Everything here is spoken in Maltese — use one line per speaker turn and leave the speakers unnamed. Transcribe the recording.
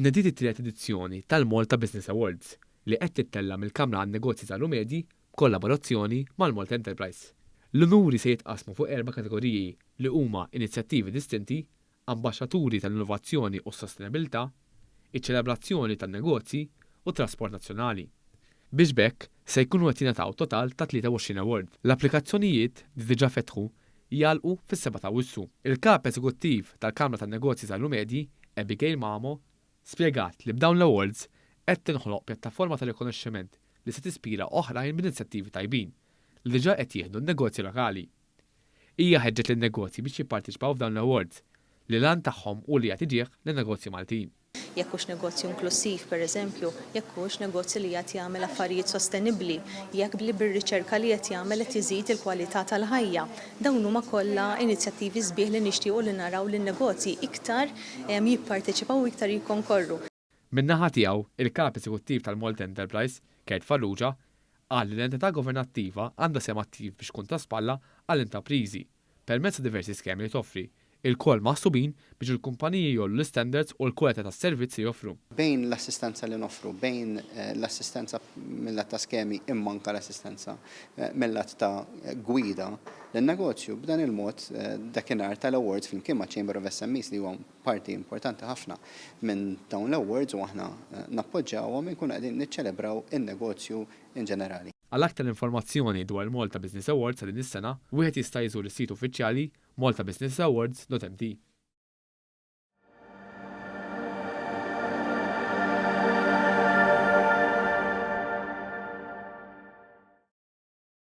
Tnediet it-tielet edizzjoni tal-Malta Business Awards li qed tittella' mill-Kamra għan-Negozji Żgħar u Medji b'kollaborazzjoni mal-Malta Enterprise. L-unuri se jitqassmu fuq erba' kategoriji li huma inizjattivi distinti, ambaxxaturi tal-innovazzjoni u s-sostenibbiltà, iċ-ċelebrazzjoni tan-negozji u t-trasport nazzjonali. Biex b'hekk se jkunu qed jingħataw total ta' 23 award. L-applikazzjonijiet li diġà fetħu jagħlqu fis-7 ta' Awwissu. Il-Kap Eżekuttiv tal-Kamra tan-Negozji Żgħar u Medji, Abigail Mamo, spjegat li b'dawn l-awards qed tinħoloq pjattaforma ta' rikonoxximent li se tispira oħrajn b'inizjattivi tajbin li diġà qed jieħdu n-negozji lokali. Hija ħeġġet lin-negozji biex jipparteċipaw f'dawn l-awards li l-għan tagħhom hu li jagħti ġieħ lin-negozji Maltin.
Jekk hux negozju inklussiv, pereżempju, jekk hux negozju li qiegħed jagħmel affarijiet sostenibbli, jekk li bir-riċerka li qed jagħmel qed iżid il-kwalità tal-ħajja. Dawn huma kollha inizjattivi sbieħ li nixtiequ li naraw lin-negozji iktar jipparteċipaw u iktar jikkonkorru.
Min-naħa tiegħu, il-Kap Eżekuttiv tal-Malta Enterprise, Kurt Farrugia, qal li l-entità governattiva għandha sehem attiv biex tkun ta' spalla għall-intrapriżi permezz ta' diversi skemi li toffri, ilkoll maħsubin biex il-kumpaniji jgħollu l-istandards u l-kwalità tas-servizz li joffru.
Bejn l-assistenza li noffru, bejn l-assistenza mil-lat ta' skemi imma anke l-assistenza mil-lat ta' gwida lin-negozju, b'dan il-mod dakinhar tal-awards flimkien maċ-Chamber of SMEs li huwa parti importanti ħafna minn dawn l-awards u aħna nappoġġjawhom, inkunu qegħdin niċċelebraw in-negozju in ġenerali.
Għal aktar informazzjoni dwar il-Malta Business Awards ta' din is-sena, wieħed jista' jżur is-sit uffiċjali maltabusinessawards.mt.